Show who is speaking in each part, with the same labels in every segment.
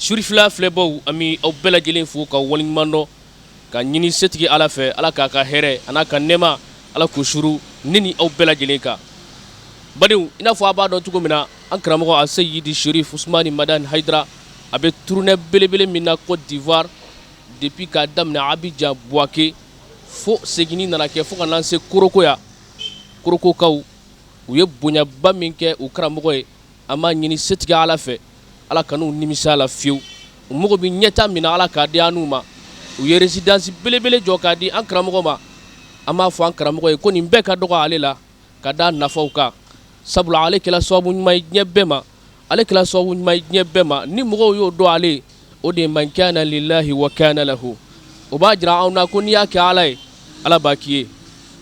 Speaker 1: Surifila filɛbaw, an bɛ aw bɛɛ lajɛlen fo ka waleɲuman dɔn ka ɲini setigi Ala fɛ, Ala k'a ka hɛrɛ a n'a ka nɛɛma, Ala k'o suru ne ni aw bɛɛ lajɛlen kan. Badenw, i n'a fɔ a b'a dɔn cogo min na, an karamɔgɔ Aseyidi Sherif Usumani Madani Hayidara, a bɛ tournée belebele min na Côte d'Ivoire depuis k'a daminɛ Abidjan, Bouaké, fo seginni nana kɛ fo ka n'an se Korhogo yan. Korhogokaw, u ye bonyaba min kɛ u karamɔgɔ ye, an b'a ɲini setigi Ala fɛ, Ala kan'u nimisa la fiyewu. U mago bɛ ɲɛta min na, Ala k'a di an n'u ma. U ye résidence belebele jɔ k'a di an karamɔgɔ ma. An b'a fɔ an karamɔgɔ ye ko nin bɛɛ ka dɔgɔ ale la ka da nafaw kan, sabula ale kɛla sababu ɲuman ye diɲɛ bɛɛ ma, ale kɛla sababu ɲuman ye diɲɛ bɛɛ ma. Ni mɔgɔw y'o dɔn ale ye, o de ye man kana lillahi wa kana lahu. O b'a jira anw na ko n'i y'a kɛ Ala ye, Ala b'a k'i ye.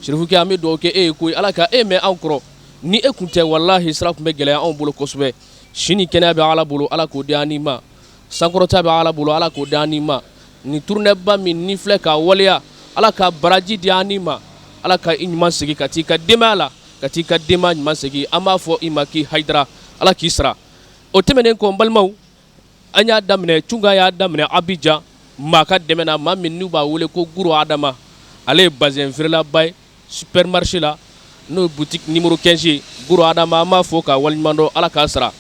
Speaker 1: Sirifukɛ, an bɛ dugawu kɛ e ye koyi, Ala ka e mɛn anw kɔrɔ. Ni e kun tɛ, walahi sira tun bɛ gɛlɛya anw bolo kosɛbɛ. Si ni kɛnɛya bɛ Ala bolo, Ala k'o di an ni ma. Sankɔrɔta bɛ Ala bolo, Ala k'o di an ni ma. Nin tournée ba min ni filɛ k'a waleya, Ala ka baraji di an ni ma. Ala ka i ɲuman segin ka t'i ka denbaya la, ka t'i ka denbaya ɲuman segin. An b'a fɔ i ma k'i Hayidara, Ala k'i sara. O tɛmɛnen kɔ, n balimaw, an y'a daminɛ Tunga y'a daminɛ Abidjan maa ka dɛmɛ na, maa min n'u b'a wele ko Guro Adama. Ale ye bazɛn feerelaba ye supermarché la, n'o ye boutique numéro 15 ye. Guro Adama, an b'a fo k'a waleɲuman dɔn, Ala k'a sara.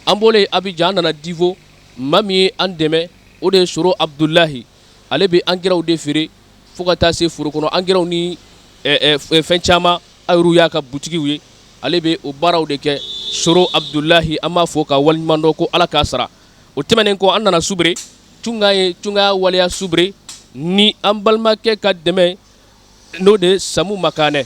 Speaker 1: An bɔlen Abidjan, an nana Divo. Maa min ye an dɛmɛ, o de ye Soro Abudulayi. Ale bɛ angɛrɛw de feere fo ka taa se foro kɔnɔ angɛrɛw ni fɛn caman. A yɛrɛw y'a ka butigiw ye, ale bɛ o baaraw de kɛ. Soro Abudulayi, an b'a fo ka waleɲuman dɔn ko Ala k'a sara. O tɛmɛnen kɔ, an nana Subere. Tunga ye Tunga waleya Subere ni an balimakɛ ka dɛmɛ, n'o de ye Samu Makanɛ.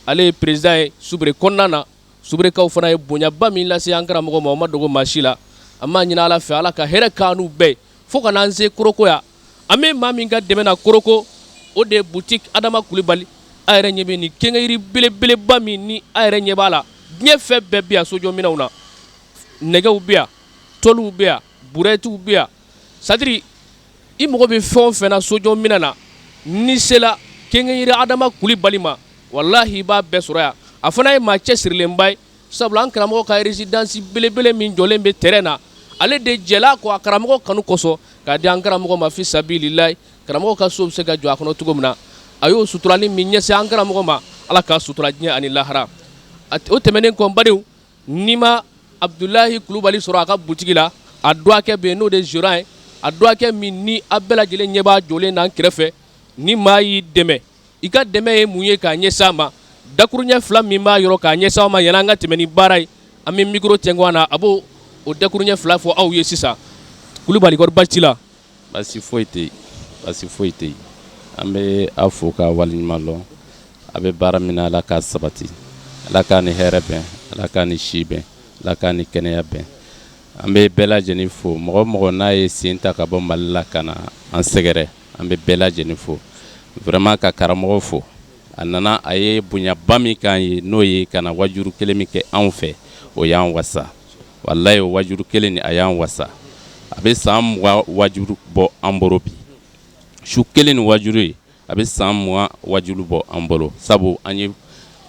Speaker 1: Ale ye président ye Subere kɔnɔna na. Suberekaw fana ye bonyaba min lase an karamɔgɔ ma, o ma dogo maa si la. An b'a ɲini Ala fɛ, Ala ka hɛrɛ k'an n'u bɛɛ fo ka n'an se Korhogo yan. An bɛ maa min ka dɛmɛ na Korhogo, o de ye boutique Adama Kulibali. A yɛrɛ ɲɛ bɛ nin quincaillerie belebeleba min ni a yɛrɛ ɲɛ b'a la, diɲɛ fɛn bɛɛ bɛ yan. Sojɔminɛnw na, nɛgɛw bɛ yan, tôlew bɛ yan, brouettew bɛ yan, c'est-à-dire i mago bɛ fɛn o fɛn na sojɔminɛn na, n'i sela quincaillerie Adama Kulibali ma, walahi i b'a bɛɛ sɔrɔ yan. A fana ye maa cɛsirilenba ye, sabula an karamɔgɔ ka résidence belebele min jɔlen bɛ terrain na, ale de jɛla ko a karamɔgɔ kanu kosɔn k'a di an karamɔgɔ ma fi sabililahi, karamɔgɔ ka so bɛ se ka jɔ a kɔnɔ cogo min na. A y'o suturali min ɲɛsin an karamɔgɔ ma, Ala k'a sutura diɲɛ ani lahara. O tɛmɛnen kɔ, n badenw, n'i ma Abudulayi Kulubali sɔrɔ a ka butigi la, a dɔgɔkɛ bɛ yen, n'o de ye gérant ye. A dɔgɔkɛ min ni a bɛɛ lajɛlen ɲɛ b'a jɔlen na kɛrɛfɛ, ni maa y'i dɛmɛ, i ka dɛmɛ ye mun ye k'a ɲɛsin a ma? Dakuruɲɛ fila min b'a yɔrɔ k'a ɲɛsin aw ma, yanni an ka tɛmɛ ni baara ye, an bɛ micro tɛnku na, a b'o o dakuruɲɛ fila fɔ aw ye sisan. Kulubali, kɔri baasi t'i la?
Speaker 2: Baasi foyi tɛ yen, baasi foyi tɛ yen. An bɛ aw fo ka waleɲuman dɔn. A bɛ baara min na, Ala k'a sabati, Ala k'a ni hɛrɛ bɛn, Ala k'a ni si bɛn, Ala k'a ni kɛnɛya bɛn. An bɛ bɛɛ lajɛlen fo. Mɔgɔ mɔgɔ n'a ye sen ta ka bɔ Mali la ka na an sɛgɛrɛ, an bɛ bɛɛ lajɛlen fo vraiment. Ka karamɔgɔ fo, a nana, a ye bonyaba min k'an ye, n'o ye ka na wajuru kelen min kɛ anw fɛ, o y'an wasa. Walayi, o wajuru kelen ni a y'an wasa. A bɛ san 20 wajuru bɔ an bolo bi. Su kelen ni wajuru ye, a bɛ san 20 wajulu bɔ an bolo, sabu an ye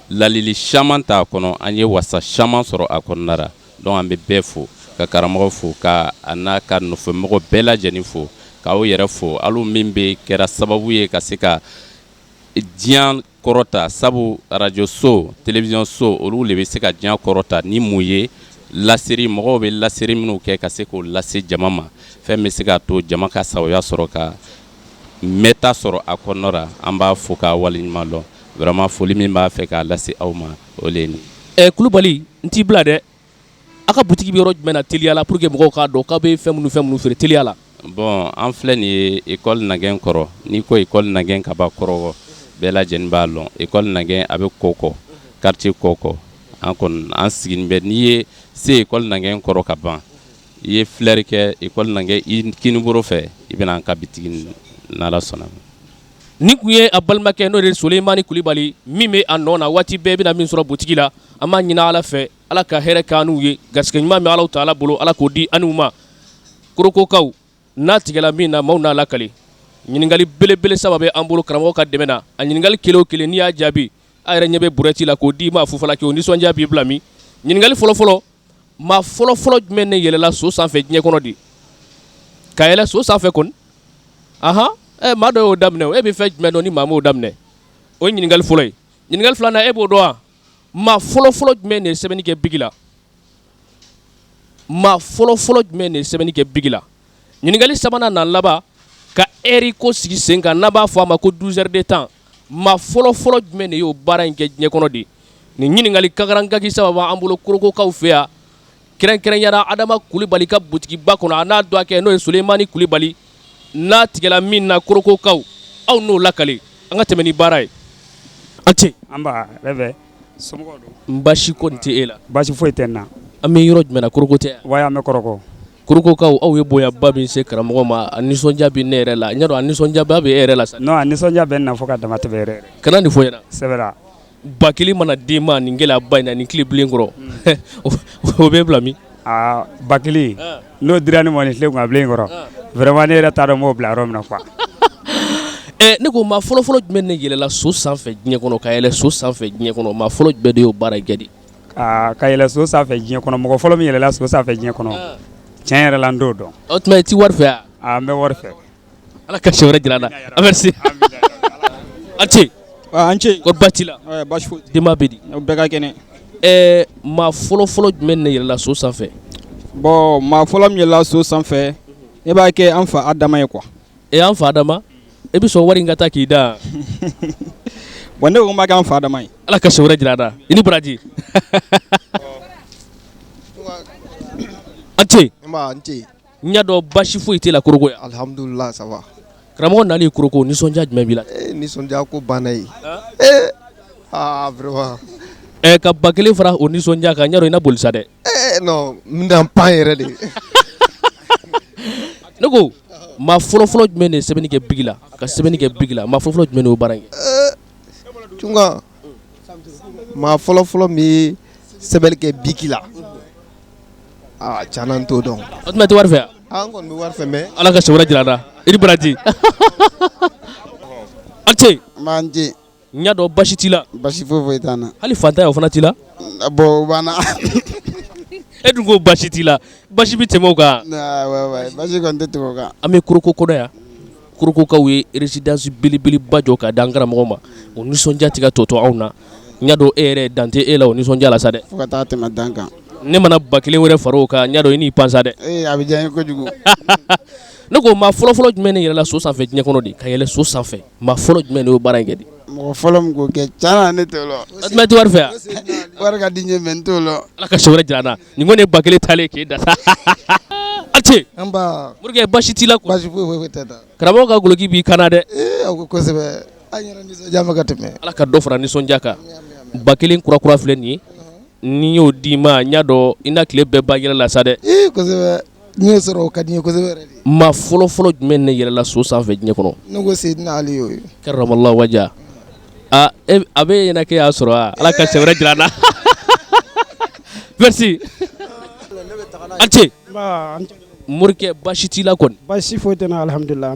Speaker 2: lalili caman ta a kɔnɔ, an ye wasa caman sɔrɔ a kɔnɔna la. Donc an bɛ bɛɛ fo, ka karamɔgɔ fo, ka a n'a ka nɔfɛmɔgɔ bɛɛ lajɛlen fo, k'aw yɛrɛ fo, alu min bɛ kɛra sababu ye ka se ka diɲɛ kɔrɔta, sabu radio so, télévision so, olu de bɛ se ka diɲɛ kɔrɔta ni mun ye? Laseri, mɔgɔw bɛ laseri minnu kɛ ka se k'o lase jama ma, fɛn bɛ se k'a to jama ka sagoya sɔrɔ, ka mɛta sɔrɔ a kɔnɔ la. An b'a fo k'a waleɲuman dɔn vraiment. Foli min b'a fɛ k'a lase aw ma, o le ye nin.
Speaker 1: Ɛ Kulubali, n t'i bila dɛ. A ka butigi bɛ yɔrɔ jumɛn na teliya la, pour que mɔgɔw k'a dɔn k'aw bɛ fɛn minnu feere teliya la?
Speaker 2: Bon, an filɛ nin ye école Nagɛn kɔrɔ. N'i ko école Nagɛn ka ban Kɔrɔgɔ, bɛɛ lajɛlen b'a lɔn. École Nagɛn, a bɛ Kɔkɔ, quartier Kɔkɔ. An kɔni an sigilen bɛ. N'i ye se école Nagɛn kɔrɔ ka ban, i ye filɛri kɛ école Nagɛn i kinibolo fɛ, i bɛna an ka bitigi, n'Ala sɔnna.
Speaker 1: Nin tun ye a balimakɛ, n'o de ye Solemani Kulibali, min bɛ a nɔ na waati bɛɛ, bɛna min sɔrɔ butigi la. An b'a ɲini Ala fɛ, Ala ka hɛrɛ k'an n'u ye. Garisɛgɛ ɲuman min Ala ta bolo, Ala k'o di an ma. Korokokaw n'a tigɛla min na, maaw n'a lakale. Ɲininkali belebele saba bɛ an bolo karamɔgɔ ka dɛmɛ na. A ɲininkali kelen o kelen, n'i y'a jaabi, a yɛrɛ ɲɛ bɛ brouette la k'o di ma fufala kɛ, o nisɔndiya b'i bila min. Ɲininkali fɔlɔfɔlɔ: maa fɔlɔfɔlɔ jumɛn ne yɛlɛla so sanfɛ diɲɛ kɔnɔ de? Ka yɛlɛ so sanfɛ kɔni, ahan, ɛ maa dɔ y'o daminɛ o. E bɛ fɛn jumɛn dɔn ni maa m'o daminɛ? O ye ɲininkali fɔlɔ ye. Ɲininkali filanan, e b'o dɔn wa? Maa fɔlɔfɔlɔ jumɛn de ye sɛbɛnni kɛ bigi la? Maa fɔlɔfɔlɔ jumɛn de ye sɛbɛnni kɛ bigi la? Ɲininkali sabanan n'a laban, ka ɛri ko sigi sen kan, n'a b'a fɔ a ma ko 12 heures de temps, maa fɔlɔfɔlɔ jumɛn de y'o baara in kɛ diɲɛ kɔnɔ de? Nin ɲininkali kangarankaki saba b'an bolo Korokokaw fɛ yan, kɛrɛnkɛrɛnya la Adama Kulibali ka butigiba kɔnɔ, a n'a dɔgɔkɛ n'o ye Sulemani Kulibali. N'a tigɛla min na, Korokokaw, aw n'o lakale. An ka tɛmɛ ni baara ye. A ce.
Speaker 3: Nba, bɛ somɔgɔw
Speaker 1: don? Baasi kɔni tɛ e la?
Speaker 3: Baasi foyi tɛ n na.
Speaker 1: An bɛ yɔrɔ jumɛn na? Koroko tɛ?
Speaker 3: Wa, an bɛ Kɔrɔkɔ.
Speaker 1: Korokokaw, aw ye bonyaba min se karamɔgɔ ma, a nisɔndiya bɛ ne yɛrɛ la. N y'a dɔn a nisɔndiyaba bɛ e yɛrɛ la sa.
Speaker 3: Non, a nisɔndiya bɛ n na fo ka dama tɛmɛ yɛrɛ.
Speaker 1: Kana nin fɔ n ɲɛna.
Speaker 3: Sɛbɛ la.
Speaker 1: 1000 mana d'i ma nin gɛlɛyaba in na, nin tile bilen kɔrɔ, o bɛ bila min?
Speaker 3: Aa, 1000 n'o dira ne ma nin tile kun bilen kɔrɔ, vraiment ne yɛrɛ t'a dɔn n b'o bila yɔrɔ min na quoi.
Speaker 1: Ɛ, ne ko maa fɔlɔfɔlɔ jumɛn de yɛlɛla so sanfɛ diɲɛ kɔnɔ? Ka yɛlɛ so sanfɛ diɲɛ kɔnɔ, maa fɔlɔ jumɛn de y'o baara kɛ de?
Speaker 3: Aa, ka yɛlɛ so sanfɛ diɲɛ kɔnɔ, mɔgɔ fɔlɔ min yɛlɛla so sanfɛ diɲɛ kɔnɔ, tiɲɛ yɛrɛ la, n t'o dɔn.
Speaker 1: O tuma i ti wari fɛ wa?
Speaker 3: Aa, n bɛ wari fɛ.
Speaker 1: Ala ka siɲɛ wɛrɛ jira an na. Merci, a ce.
Speaker 4: An ce.
Speaker 1: Kɔri baasi t'i la?
Speaker 4: Baasi foyi.
Speaker 1: Denbaya bɛ di?
Speaker 4: Bɛɛ ka kɛnɛ.
Speaker 1: Ɛɛ, maa fɔlɔfɔlɔ jumɛn de yɛlɛla so sanfɛ?
Speaker 4: Bon, maa fɔlɔ min yɛlɛla so sanfɛ, ne b'a kɛ an fa Adama ye quoi.
Speaker 1: E, an fa Adama, e bɛ sɔn wari in ka taa k'i da?
Speaker 4: Bon, ne ko n b'a kɛ an fa Adama ye.
Speaker 1: Ala ka siɲɛ wɛrɛ jira an na. I ni baraji. A ce.
Speaker 5: Nba, n ce.
Speaker 1: N y'a dɔn baasi foyi t'i la Koroko yan.
Speaker 5: Alhamdulillah, ça va.
Speaker 1: Karamɔgɔ nali Koroko, nisɔndiya jumɛn b'i la?
Speaker 5: Ee, nisɔndiya ko banna ye. Ee, aa, vraiment.
Speaker 1: Ɛ, ka 1000 fara o nisɔndiya kan, n y'a dɔn i na boli sa dɛ.
Speaker 5: Ee non, n bɛna n pan yɛrɛ de.
Speaker 1: Ne ko maa fɔlɔfɔlɔ jumɛn de ye sɛbɛnni kɛ bigi la? Ka sɛbɛnni kɛ bigi la, maa fɔlɔfɔlɔ jumɛn de y'o baara in kɛ?
Speaker 5: Ee, Tunga, maa fɔlɔfɔlɔ min ye sɛbɛnni kɛ biki la, aa, tiɲɛ na n t'o dɔn.
Speaker 1: O tuma i tɛ wari fɛ wa?
Speaker 5: An kɔni bɛ wari fɛ mais.
Speaker 1: Ala ka siɲɛ wɛrɛ jira an na. I ni baraji. A ce.
Speaker 6: Nba, n ce.
Speaker 1: N y'a dɔn basi t'i la.
Speaker 6: Basi foyi foyi t'an na.
Speaker 1: Hali fantanya o fana t'i la?
Speaker 6: Bon, o b'an na.
Speaker 1: E dun ko basi t'i la, basi bɛ tɛmɛ o kan.
Speaker 6: Basi kɔni tɛ tɛmɛ o kan.
Speaker 1: An bɛ Koroko kɔnɔ yan. Korokokaw ye résidence belebeleba jɔ k'a d'an karamɔgɔ ma. O nisɔndiya tɛ ka tɔ to anw na. N y'a dɔn e yɛrɛ dan tɛ e la o nisɔndiya la sa dɛ.
Speaker 6: Fo ka taa tɛmɛ dan kan.
Speaker 1: Ne mana 1000 wɛrɛ fara o kan, n y'a dɔn i n'i pan sa dɛ.
Speaker 6: Ee, a bɛ diya n ye kojugu.
Speaker 1: Ne ko maa fɔlɔfɔlɔ jumɛn de yɛlɛla so sanfɛ diɲɛ kɔnɔ de? Ka yɛlɛ so sanfɛ, maa fɔlɔ jumɛn de y'o baara in kɛ de?
Speaker 6: Mɔgɔ fɔlɔ min k'o kɛ, tiɲɛ na, ne t'o lɔn.
Speaker 1: O tuma i tɛ wari fɛ wa?
Speaker 6: Wari ka di n ye mais n t'o lɔn.
Speaker 1: Ala ka siɲɛ wɛrɛ jira an na. Nin kɔni ye 1000 taalen k'e da sa. A ce.
Speaker 5: Nba.
Speaker 1: Morikɛ, baasi t'i la?
Speaker 5: Baasi foyi foyi tɛ n na.
Speaker 1: Karamɔgɔ ka goloki b'i kan na dɛ.
Speaker 5: Ee, kosɛbɛ. An yɛrɛ nisɔndiya bɛ ka tɛmɛ.
Speaker 1: Ala ka dɔ fara nisɔndiya kan. 1000 kura kura filɛ nin ye. Ni y'o d'i ma, n y'a dɔn i na tile bɛɛ ban yɛlɛ la sa dɛ.
Speaker 5: Ee, kosɛbɛ. N y'o sɔrɔ, o ka di n ye kosɛbɛ yɛrɛ de.
Speaker 1: Maa fɔlɔ fɔlɔ jumɛn ne yɛlɛla so sanfɛ diɲɛ kɔnɔ?
Speaker 5: Ne ko Seydina Ali y'o ye.
Speaker 1: Karamallahu waja. Aa, a bɛ ɲɛna k'e y'a sɔrɔ wa? Ala ka siɲɛ wɛrɛ jira an na. Merci. A ce. Morikɛ, baasi t'i la kɔni?
Speaker 7: Baasi foyi tɛ n na, alihamudulila.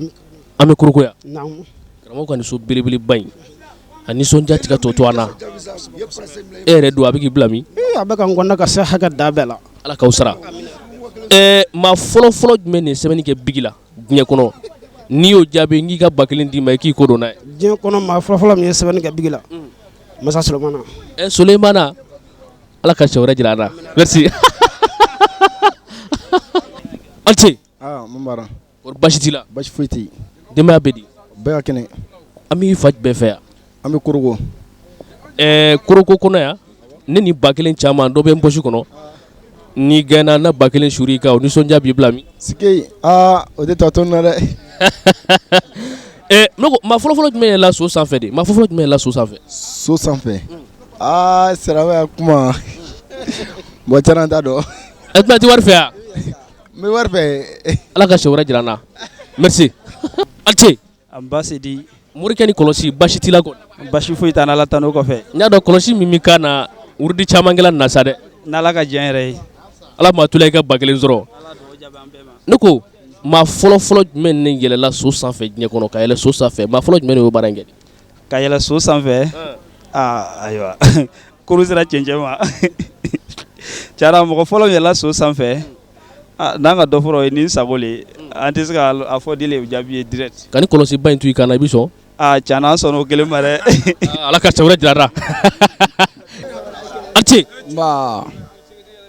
Speaker 1: An bɛ Koroko yan.
Speaker 7: Naamu.
Speaker 1: Karamɔgɔ ka nin so belebeleba in, a nisɔndiya tɛ ka tɔ to an na. E yɛrɛ don, a bɛ k'i bila min?
Speaker 7: A bɛ ka n kɔnɔ ka se hakɛ dan bɛɛ la.
Speaker 1: Ala k'aw sara. Ɛɛ, maa fɔlɔ fɔlɔ jumɛn de ye sɛbɛnni kɛ bigi la diɲɛ kɔnɔ? N'i y'o jaabi, n k'i ka 1000 d'i ma, i k'i ko don n'a ye.
Speaker 7: Diɲɛ kɔnɔ, maa fɔlɔ fɔlɔ min ye sɛbɛnni kɛ bigi la, Masa Solomana.
Speaker 1: Ɛ, Solomana, Ala ka siɲɛ wɛrɛ jira an na. Merci. A ce.
Speaker 6: Aa, mun b'ara?
Speaker 1: Kɔri baasi t'i la?
Speaker 6: Baasi foyi tɛ yen.
Speaker 1: Denbaya bɛ di?
Speaker 6: Bɛɛ ka kɛnɛ.
Speaker 1: An b'i fa jumɛn fɛ yan?
Speaker 6: An bɛ Koroko.
Speaker 1: Ɛɛ, Koroko kɔnɔ yan, ne ni 1000 caman dɔ bɛ n poche kɔnɔ. N'i gɛnna na 1000 suri i kan, o nisɔndiya b'i bila min?
Speaker 6: Sike, aa, o tɛ tɔ to n na dɛ.
Speaker 1: Ɛ, ne ko maa fɔlɔfɔlɔ jumɛn yɛlɛla so sanfɛ de? Maa fɔlɔfɔlɔ jumɛn yɛlɛla so sanfɛ?
Speaker 6: So sanfɛ? Aa, silamɛya kuma. Bon, tiɲɛ na, n t'a dɔn.
Speaker 1: Ɛ, tuma i tɛ wari fɛ yan?
Speaker 6: N bɛ wari fɛ.
Speaker 1: Ala ka siɲɛ wɛrɛ jira an na. Merci. A ce.
Speaker 8: Baasi di.
Speaker 1: Morikɛ ni kɔlɔsi, baasi t'i la kɔni?
Speaker 8: Baasi foyi t'an na, Ala tanu kɔfɛ.
Speaker 1: N y'a dɔn kɔlɔsi min b'i kan na, wurudi camankɛla na sa dɛ.
Speaker 8: N'Ala ka jɛn yɛrɛ ye.
Speaker 1: Ala ma to la i ka 1000 sɔrɔ. Ne ko maa fɔlɔ fɔlɔ jumɛn ne yɛlɛla so sanfɛ diɲɛ kɔnɔ? Ka yɛlɛ so sanfɛ, maa fɔlɔ jumɛn de y'o baara in kɛ?
Speaker 8: Ka yɛlɛ so sanfɛ, aa, ayiwa, kurun sera cɛncɛn ma. Tiɲɛ na, mɔgɔ fɔlɔ min yɛlɛla so sanfɛ, n'an ka dɔ fɔlɔ ye ni sago le ye. An tɛ se k'a fɔ di jaabi ye direct.
Speaker 1: Ka ni kɔlɔsiba in to i kan na, i bɛ sɔn?
Speaker 8: Aa tiɲɛ na, an sɔnna o kelen ma dɛ.
Speaker 1: Ala ka sɛbɛrɛ jira n na. A ce.
Speaker 9: Nba.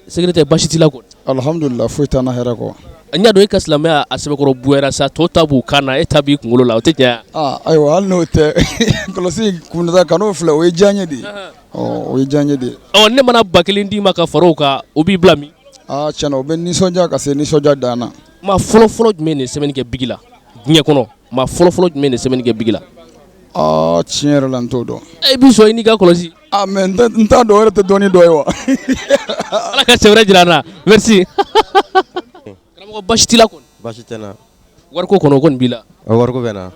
Speaker 1: Secrétaire, basi t'i la kɔni?
Speaker 9: Alhamdulillah, foyi t'an na hɛrɛ kɔ.
Speaker 1: N y'a dɔn e ka silamɛya a sɛbɛkɔrɔ bonyara sa, tɔw ta b'u kan na, e ta b'i kunkolo la, o tɛ tiɲɛ ye?
Speaker 9: Aa ayiwa, hali n'o tɛ, kɔlɔsi kunda ka n'o filɛ, o ye diya n ye de ye. Ɔ, o ye diya n ye de ye.
Speaker 1: Ɔ, ne mana 1000 d'i ma ka fara o kan, o b'i bila min?
Speaker 9: Aa tiɲɛ na, o bɛ nisɔndiya ka se nisɔndiya dan na.
Speaker 1: Maa fɔlɔ fɔlɔ jumɛn de ye sɛbɛnni kɛ bigi la diɲɛ kɔnɔ? Maa fɔlɔ fɔlɔ jumɛn de ye sɛbɛnni kɛ bigi la?
Speaker 9: Aa tiɲɛ yɛrɛ la, n t'o dɔn.
Speaker 1: E b'i sɔn i n'i ka kɔlɔsi.
Speaker 9: Aa mais n t'a dɔn, o yɛrɛ tɛ dɔnni dɔ ye wa?
Speaker 1: Ala ka sɛbɛrɛ jira an na, merci. Karamɔgɔ, basi t'i la kɔni?
Speaker 10: Basi tɛ n na.
Speaker 1: Wariko kɔnɔ, o kɔni b'i la?
Speaker 10: Wariko bɛ n na.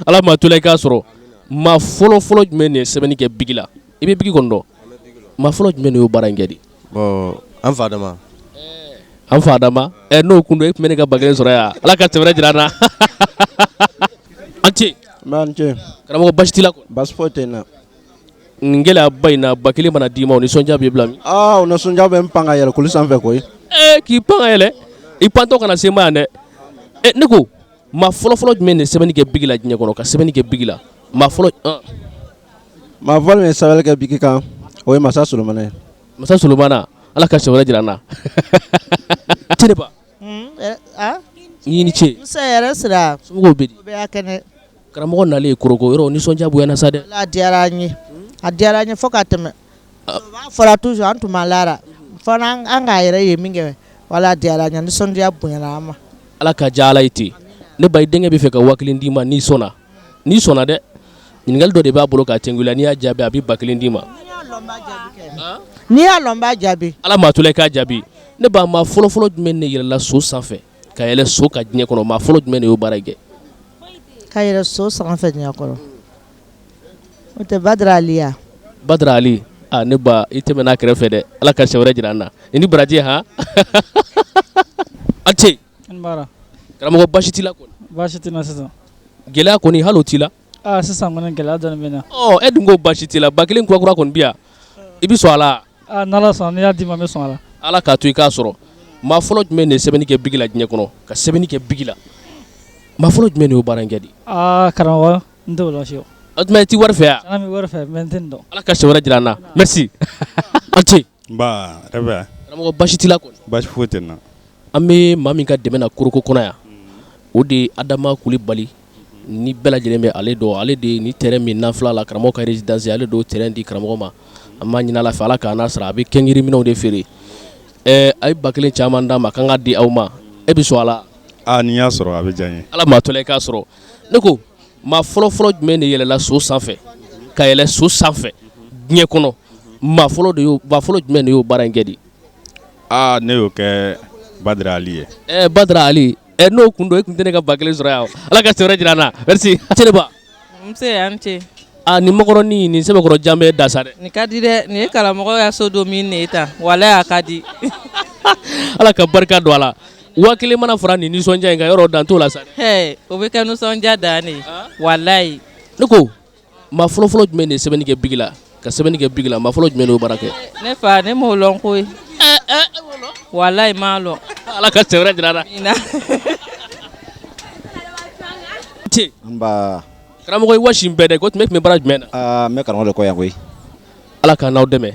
Speaker 1: Ala ma to la i k'a sɔrɔ. Maa fɔlɔ fɔlɔ jumɛn de ye sɛbɛnni kɛ bigi la? I bɛ bigi kɔni dɔn? Maa fɔlɔ jumɛn de y'o baara in kɛ de?
Speaker 10: Bon, an fa Adama.
Speaker 1: An fa Adama, ɛ n'o kun don, e tun bɛ ne ka 1000 sɔrɔ yan. Ala ka sɛbɛrɛ jira an na. An ce.
Speaker 10: Nba, ni ce.
Speaker 1: Karamɔgɔ, basi t'i la kɔni?
Speaker 10: Basi foyi tɛ n na.
Speaker 1: Nin gɛlɛyaba in na, 1000 mana d'i ma, o nisɔndiya b'i bila min?
Speaker 10: Aa, o nisɔndiya bɛ n pan ka yɛlɛ kulu sanfɛ koyi.
Speaker 1: Ee, k'i pan ka yɛlɛ, i pantɔ kana se n ma yan dɛ. Ɛ, ne ko maa fɔlɔ fɔlɔ jumɛn de ye sɛbɛnni kɛ bigi la diɲɛ kɔnɔ, ka sɛbɛnni kɛ bigi la? Maa fɔlɔ.
Speaker 10: Maa fɔlɔ min ye sɛbɛnni kɛ bigi kan, o ye Masa Solomana ye.
Speaker 1: Masa Solomana, Ala ka sɛbɛrɛ jira an na. Cɛnɛba. I ni ce.
Speaker 11: Nse hɛrɛ sira.
Speaker 1: Somɔgɔw bɛ di?
Speaker 11: U bɛɛ ka kɛnɛ.
Speaker 1: Karamɔgɔ nalen Koroko, yɔrɔ nisɔndiya bonyana sa dɛ.
Speaker 11: A diyara an ye, a diyara an ye fo ka tɛmɛ. A fɔra toujours, an tun ma lara fo an k'a yɛrɛ ye min kɛ, wala a diyara an ye, nisɔndiya bonyana an ma.
Speaker 1: Ala ka diya Ala ye ten. Ne ba, i denkɛ bɛ fɛ ka 1000 d'i ma n'i sɔnna. N'i sɔnna dɛ, ɲininkali dɔ de b'a bolo k'a tɛnku i la, n'i y'a jaabi a bɛ 1000 d'i ma.
Speaker 11: N'i y'a lɔn n b'a jaabi.
Speaker 1: Ala m'a to la i k'a jaabi. Ne ba, maa fɔlɔfɔlɔ jumɛn de yɛlɛla so sanfɛ, ka yɛlɛ so kan diɲɛ kɔnɔ? Maa fɔlɔ jumɛn de y'o baara kɛ?
Speaker 11: Ka yɛlɛ so sanfɛ diɲɛ kɔnɔ, o tɛ Badara Ali ya?
Speaker 1: Badara Ali, aa ne ba, i tɛmɛna a kɛrɛfɛ dɛ. Ala ka siɲɛ wɛrɛ jira an na. I ni baraji han. A ce. Karamɔgɔ, basi t'i la kɔni?
Speaker 12: Baasi tɛ n na sisan.
Speaker 1: Gɛlɛya kɔni, hali o t'i la?
Speaker 12: Aa sisan kɔni, gɛlɛya dɔɔni bɛ n na.
Speaker 1: Ɔ, e dun ko basi t'i la, 1000 kura kura kɔni bi yan, i bɛ sɔn a la?
Speaker 12: Aa n'Ala sɔnna, n'i y'a di n ma, n bɛ sɔn a la.
Speaker 1: Ala k'a to i k'a sɔrɔ. Maa fɔlɔ jumɛn de ye sɛbɛnni kɛ bigi la diɲɛ kɔnɔ, ka sɛbɛnni kɛ bigi la? Maa fɔlɔ jumɛn de y'o baara in kɛ de?
Speaker 12: Aa karamɔgɔ, n t'o dɔn fiyewu.
Speaker 1: O tuma i tɛ wari fɛ yan?
Speaker 12: N bɛ wari fɛ mais n tɛ nin dɔn.
Speaker 1: Ala ka siɲɛ wɛrɛ jira an na, merci. A ce.
Speaker 13: Nba, hɛrɛ.
Speaker 1: Karamɔgɔ, basi t'i la kɔni?
Speaker 13: Basi foyi tɛ n na.
Speaker 1: An bɛ maa min ka dɛmɛ na Koroko kɔnɔ yan, o de ye Adama Kulibali, ni bɛɛ lajɛlen bɛ ale dɔn. Ale de ye ni terrain min n'an filɛ la, karamɔgɔ ka résidence, ale d'o terrain di karamɔgɔ ma. An b'a ɲini Ala fɛ, Ala k'a n'a sara. A bɛ kɛnkiri minɛnw de feere. Ɛ, a ye 1000 caman d'a ma k'an ka di aw ma, e bɛ sɔn a la?
Speaker 13: Aa, n'i y'a sɔrɔ a bɛ diya n ye.
Speaker 1: Ala m'a to la i k'a sɔrɔ. Ne ko maa fɔlɔ fɔlɔ jumɛn de yɛlɛla so sanfɛ, ka yɛlɛ so sanfɛ diɲɛ kɔnɔ? Maa fɔlɔ de y'o, maa fɔlɔ jumɛn de y'o baara in kɛ de?
Speaker 13: Aa ne y'o kɛ Badara Ali ye.
Speaker 1: Ɛ Badara Ali, ɛ n'o kun don, e tun tɛ ne ka 1000 sɔrɔ yan. Ala ka siɲɛ wɛrɛ jira an na, merci. Cɛnɛba.
Speaker 14: Nse, a ni ce.
Speaker 1: Aa nin makɔrɔni nin sɛbɛkɔrɔ jan bɛ da sa dɛ.
Speaker 14: Nin ka di dɛ, nin ye karamɔgɔ ya so don min ne ta, walayi a ka di.
Speaker 1: Ala ka barika don a la. 1000 mana fara nin nisɔndiya in kan, yɔrɔ dan t'o la sa dɛ.
Speaker 14: Hɛ, o bɛ kɛ nisɔndiya dan de ye, walayi.
Speaker 1: Ne ko maa fɔlɔfɔlɔ jumɛn de ye sɛbɛnni kɛ bigi la, ka sɛbɛnni kɛ bigi la, maa fɔlɔ jumɛn de y'o baara kɛ?
Speaker 14: Ne fa, ne m'o lɔn koyi. Walayi m'a lɔn.
Speaker 1: Ala ka siɲɛ wɛrɛ jira an na.
Speaker 15: Nba.
Speaker 1: Karamɔgɔ, i wɔsi bɛɛ dɛ, ko tun bɛ baara jumɛn na?
Speaker 15: Aa n bɛ karamɔgɔ de kɔ yan koyi.
Speaker 1: Ala ka n'aw dɛmɛ.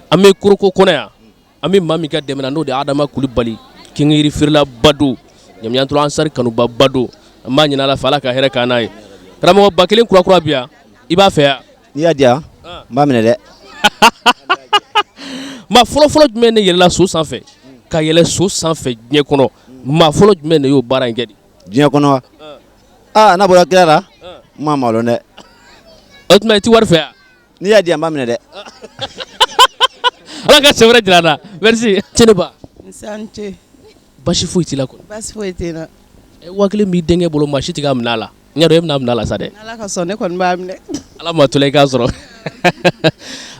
Speaker 1: An bɛ Koroko kɔnɔ yan, an bɛ maa min ka dɛmɛ na, n'o de ye Adama Kulibali, kɛnkɛyiri feerelaba don, Ɲamiyatura Ansari kanubaba don. An b'a ɲini Ala fɛ, Ala ka hɛrɛ k'an n'a ye. Karamɔgɔ, 1000 kura kura bi yan, i b'a fɛ yan?
Speaker 15: N'i y'a di yan, n b'a minɛ dɛ.
Speaker 1: Maa fɔlɔfɔlɔ jumɛn de yɛlɛla so sanfɛ, ka yɛlɛ so sanfɛ diɲɛ kɔnɔ? Maa fɔlɔ jumɛn de y'o baara in kɛ de?
Speaker 15: Diɲɛ kɔnɔ wa? Aa n'a bɔra kira la, n ma lɔn dɛ.
Speaker 1: O tuma i tɛ wari fɛ yan?
Speaker 15: N'i y'a di yan, n b'a minɛ dɛ.
Speaker 1: Ala ka siɲɛ wɛrɛ jira an na, merci. Cɛnɛba.
Speaker 16: Nse, a ni ce.
Speaker 1: Basi foyi t'i la kɔni?
Speaker 16: Basi foyi tɛ n na.
Speaker 1: 1000 b'i denkɛ bolo, maa si tɛ k'a minɛ a la. N y'a dɔn e bɛna minɛ a la sa dɛ.
Speaker 16: Ala ka sɔn, ne kɔni b'a minɛ.
Speaker 1: Ala ma to la i k'a sɔrɔ.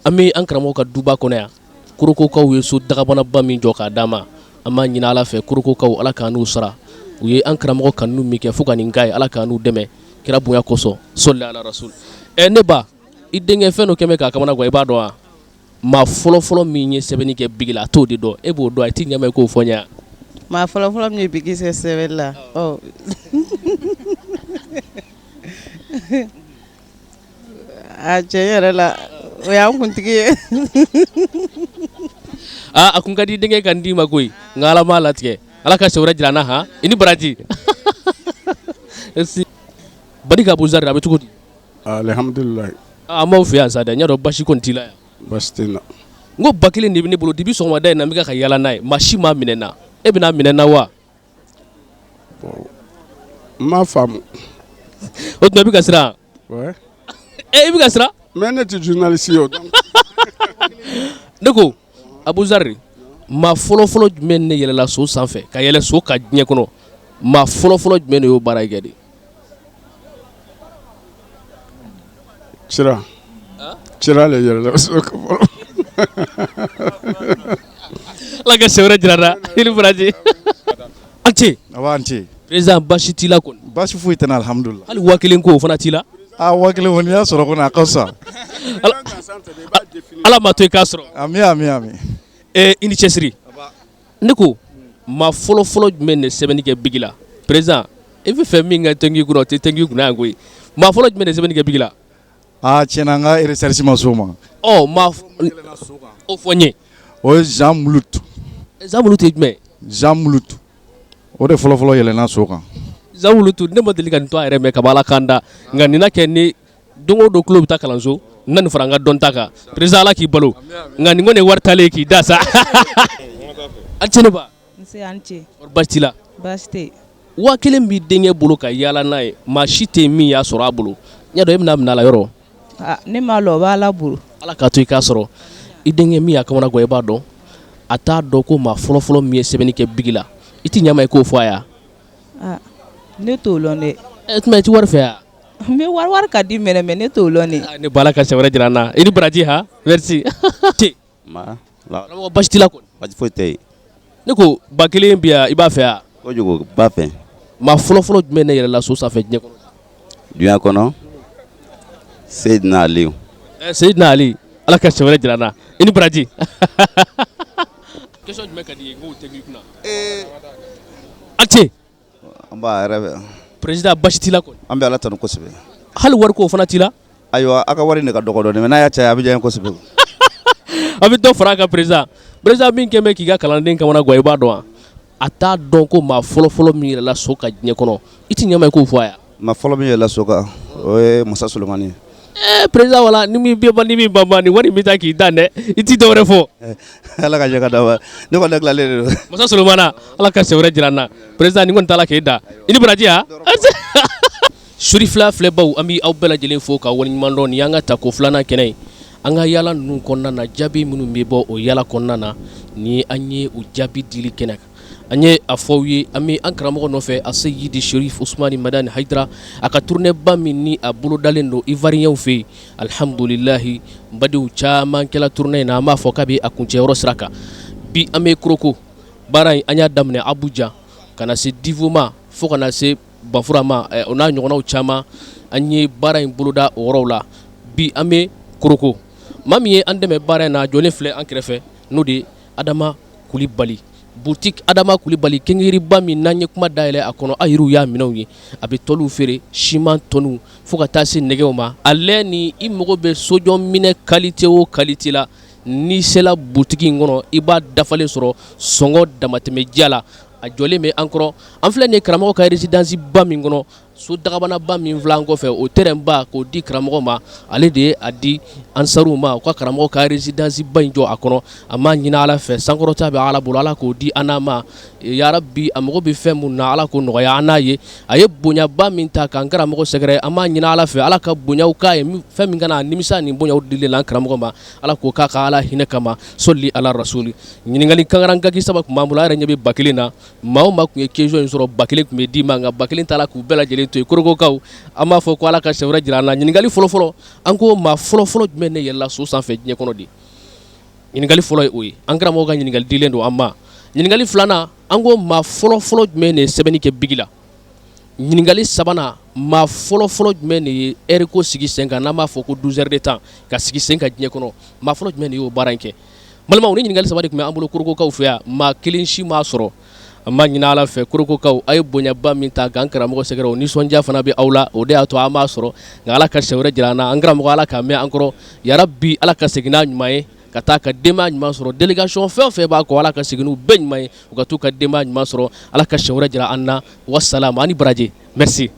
Speaker 1: An bɛ an karamɔgɔ ka duba kɔnɔ yan. Korokokaw ye so dagabanaba min jɔ k'a d'an ma, an b'a ɲini Ala fɛ, Korokokaw, Ala k'an n'u sara. U ye an karamɔgɔ kanu min kɛ fo ka nin k'a ye, Ala k'an n'u dɛmɛ kira bonya kosɔn, sɔli ala rasul. Ɛ ne ba, i denkɛ fɛn dɔ kɛmɛ k'a kamana gan, i b'a dɔn wa? Maa fɔlɔfɔlɔ min ye sɛbɛnni kɛ bigi la, a t'o de dɔn. E b'o dɔn, a t'i ɲɛma i k'o fɔ n ye.
Speaker 16: Maa fɔlɔfɔlɔ min ye biki kɛ sɛbɛnni la, ɔ a tiɲɛ yɛrɛ la o y'an kuntigi ye
Speaker 1: aa a kun ka di denkɛ ka n d'i ma koyi nka Ala m'a latigɛ Ala ka siɲɛ wɛrɛ jira an na han i ni baraji merci Badika Abuzari a bɛ cogo di
Speaker 17: alihamudulila
Speaker 1: an b'aw fɛ yan sa dɛ n y'a dɔn basi kɔni t'i la yan
Speaker 17: basi tɛ n na
Speaker 1: n ko 1000 de bɛ ne bolo depuis sɔgɔmada in na n bɛ ka yaala n'a ye maa si m'a minɛ n na e bɛna minɛ n na wa
Speaker 17: n m'a faamu
Speaker 1: o tuma i bɛ ka siran
Speaker 17: ouais.
Speaker 1: E i bɛ ka siran
Speaker 17: mais ne tɛ journaliste ye o donc
Speaker 1: ne ko Abuzari maa fɔlɔfɔlɔ jumɛn ne yɛlɛla so sanfɛ ka yɛlɛ so kan diɲɛ kɔnɔ maa fɔlɔfɔlɔ jumɛn de y'o baara kɛ de
Speaker 17: Cira cira le yɛlɛla so kan fɔlɔ
Speaker 1: Ala ka siɲɛ wɛrɛ jira an na i ni baraji a ni ce
Speaker 18: a ni ce
Speaker 1: président basi t'i la kɔni
Speaker 18: basi foyi tɛ n na alihamudulila
Speaker 1: hali 1000 ko o fana t'i la
Speaker 18: aa 1000 kɔni n'i y'a sɔrɔ kɔni a ka fisa
Speaker 1: Ala m'a to i k'a sɔrɔ
Speaker 18: ami ami ami
Speaker 1: i ni cɛsiri ne ko maa fɔlɔfɔlɔ jumɛn de sɛbɛnni kɛ biki la président i bɛ fɛ min ka tɛnku i kunna o tɛ tɛnku i kunna yan koyi maa fɔlɔ jumɛn de sɛbɛnni kɛ biki la
Speaker 18: aa tiɲɛ na n ka recherche ma s'o ma
Speaker 1: ɔ maa o fɔ n ye
Speaker 18: o ye Jean Mouloute
Speaker 1: Jean Mouloute ye jumɛn
Speaker 18: Jean Mouloute o de fɔlɔfɔlɔ yɛlɛnna so kan
Speaker 1: Jean Mouloute ne ma deli ka nin tɔgɔ yɛrɛ mɛn kabi Ala k'an da nka nin na kɛ ni don o don tulo bɛ taa kalanso n na nin fara n ka dɔnta kan président Ala k'i balo nka nin kɔni ye wari taalen ye k'i da sa a ni ce ne ba
Speaker 16: nse a ni ce
Speaker 1: baasi t'i la
Speaker 16: baasi tɛ yen
Speaker 1: 1000 b'i denkɛ bolo ka yaala n'a ye maa si tɛ yen min y'a sɔrɔ a bolo n y'a dɔn e bɛna minɛ a la yɔrɔ
Speaker 16: ne m'a lɔn o b'Ala bolo
Speaker 1: Ala k'a to i k'a sɔrɔ i denkɛ min y'a kamana gan i b'a dɔn a t'a dɔn ko maa fɔlɔfɔlɔ min ye sɛbɛnni kɛ bigi la i tɛ ɲa n ma i k'o fɔ a ye
Speaker 16: ne t'o lɔn dɛ
Speaker 1: e tuma i tɛ wari fɛ yan
Speaker 16: n bɛ wari wari ka di mɛnɛ mais ne t'o lɔn ne
Speaker 1: ne ba Ala ka siɲɛ wɛrɛ jira an na i ni baraji han merci karamɔgɔ baasi t'i la kɔni
Speaker 19: baasi foyi tɛ yen
Speaker 1: ne ko 1000 bi yan i b'a fɛ wa
Speaker 19: kojugu n b'a fɛ
Speaker 1: maa fɔlɔfɔlɔ jumɛn ne yɛlɛla so sanfɛ diɲɛ kɔnɔ
Speaker 19: dunya kɔnɔ Seyidina Ali
Speaker 1: Seyidina Ali Ala ka siɲɛ wɛrɛ jira an na i ni baraji question jumɛn ka di i ye n k'o tɛnku i kunna a ce
Speaker 19: An b'a yɛrɛ fɛ
Speaker 1: président basi t'i la kɔni
Speaker 19: an bɛ Ala tanu kosɛbɛ
Speaker 1: hali wari ko o fana t'i la
Speaker 19: ayiwa aw ka wari de ka dɔgɔ dɔɔnin mais n'a y'a caya a bɛ diya n ye kosɛbɛ
Speaker 1: a bɛ dɔ fara a kan président président min kɛlen bɛ k'i ka kalanden kamana gan i b'a dɔn wa a t'a dɔn ko maa fɔlɔfɔlɔ min yɛlɛla so kan diɲɛ kɔnɔ i tɛ ɲa n ma i k'o fɔ a ye
Speaker 19: maa fɔlɔ min yɛlɛla so kan o ye masa Solomani ye
Speaker 1: ɛɛ président wala ni min bɛ ni min banban ni wari bɛ taa k'i dan dɛ i tɛ dɔwɛrɛ fɔ
Speaker 19: Ala ka jɛ ka d'a ma ne kɔni tilalen de don
Speaker 1: masa Solomana Ala ka siɲɛ wɛrɛ jira an na président nin kɔni t'a la k'e da i ni baraji ha Sori fila filɛbaw an bɛ aw bɛɛ lajɛlen fo ka waleɲuman dɔn nin y'an ka tako filanan kɛnɛ ye an ka yaala ninnu kɔnɔna na jaabi minnu bɛ bɔ o yaala kɔnɔna na ni an ye o jaabi dili kɛnɛ kan an ye a fɔ aw ye an bɛ an karamɔgɔ nɔfɛ Aseyidi Sherif Usumani Madani Hayidara a ka tournée ba min ni a bolodalen don Ivoirienw fɛ yen alihamudulilahi n badenw caman kɛla tournée in na an b'a fɔ k'a bɛ a kuncɛyɔrɔ sira kan bi an bɛ Korhogo baara in an y'a daminɛ Abuja ka na se Divo ma fo ka na se Bafura ma o n'a ɲɔgɔnnaw caman an ye baara in boloda o yɔrɔw la bi an bɛ Korhogo maa min ye an dɛmɛ baara in na jɔlen filɛ an kɛrɛfɛ n'o de ye Adama Kulibali boutique Adama Kulibali quincaillerie min n'an ye kuma dayɛlɛ a kɔnɔ a yɛrɛw y'a minɛnw ye a bɛ tɔliw feere siman tɔniw fo ka taa se nɛgɛw ma ale ni i mago bɛ sojɔ minɛ qualité o qualité la n'i sela boutique in kɔnɔ i b'a dafalen sɔrɔ sɔngɔ damatɛmɛdiya la a jɔlen bɛ an kɔrɔ an filɛ nin ye karamɔgɔ ka résidence ba min kɔnɔ so dagabanaba min filɛ an kɔfɛ o terrain ba k'o di karamɔgɔ ma ale de ye a di ansaruw ma u ka karamɔgɔ ka résidence ba in jɔ a kɔnɔ an b'a ɲini Ala fɛ sankɔrɔta bɛ Ala bolo Ala k'o di an n'a ma yarabi a mago bɛ fɛn min na Ala k'o nɔgɔya an n'a ye a ye bonyaba min ta k'an karamɔgɔ sɛgɛrɛ an b'a ɲini Ala fɛ Ala ka bonyaw k'a ye fɛn min kana a nimisa nin bonyaw dilen la an karamɔgɔ ma Ala k'o k'a ka Ala hinɛ kama sɔli ala rasuli ɲininkali kankarangaki saba tun b'an bolo a yɛrɛ ɲɛ bɛ 1000 na maa o maa tun ye question in sɔrɔ 1000 tun bɛ d'i ma nka 1000 taara k'u bɛɛ lajɛlen to yen Korogokaw an b'a fɔ ko Ala ka siɲɛ wɛrɛ jira an na ɲininkali fɔlɔfɔlɔ an ko maa fɔlɔfɔlɔ jumɛn de yɛlɛla so sanfɛ diɲɛ kɔnɔ de ɲininkali fɔlɔ ye o ye an karamɔgɔ ka ɲininkali dilen don an ma ɲininkali filanan an ko maa fɔlɔfɔlɔ jumɛn de ye sɛbɛnni kɛ bigi la ɲininkali sabanan maa fɔlɔfɔlɔ jumɛn de ye heure ko sigi sen kan n'an b'a fɔ ko 12 heures de temps ka sigi sen kan diɲɛ kɔnɔ maa fɔlɔ jumɛn de y'o baara in kɛ balimaw ni ɲininkali saba de tun bɛ an bolo Korogokaw fɛ yan maa kelen si m'a sɔrɔ An b'a ɲini Ala fɛ Korokokaw a ye bonyaba min ta k'an karamɔgɔ sɛgɛrɛ o nisɔndiya fana bɛ aw la o de y'a to an b'a sɔrɔ nka Ala ka siɲɛ wɛrɛ jira an na an karamɔgɔ Ala k'a mɛn an kɔrɔ yarabi Ala ka segin n'a ɲuman ye ka taa ka denbaya ɲuman sɔrɔ délégation fɛn o fɛn b'a kɔ Ala ka segin n'u bɛɛ ɲuman ye u ka t'u ka denbaya ɲuman sɔrɔ Ala ka siɲɛ wɛrɛ jira an na wasalamu a ni baraji merci.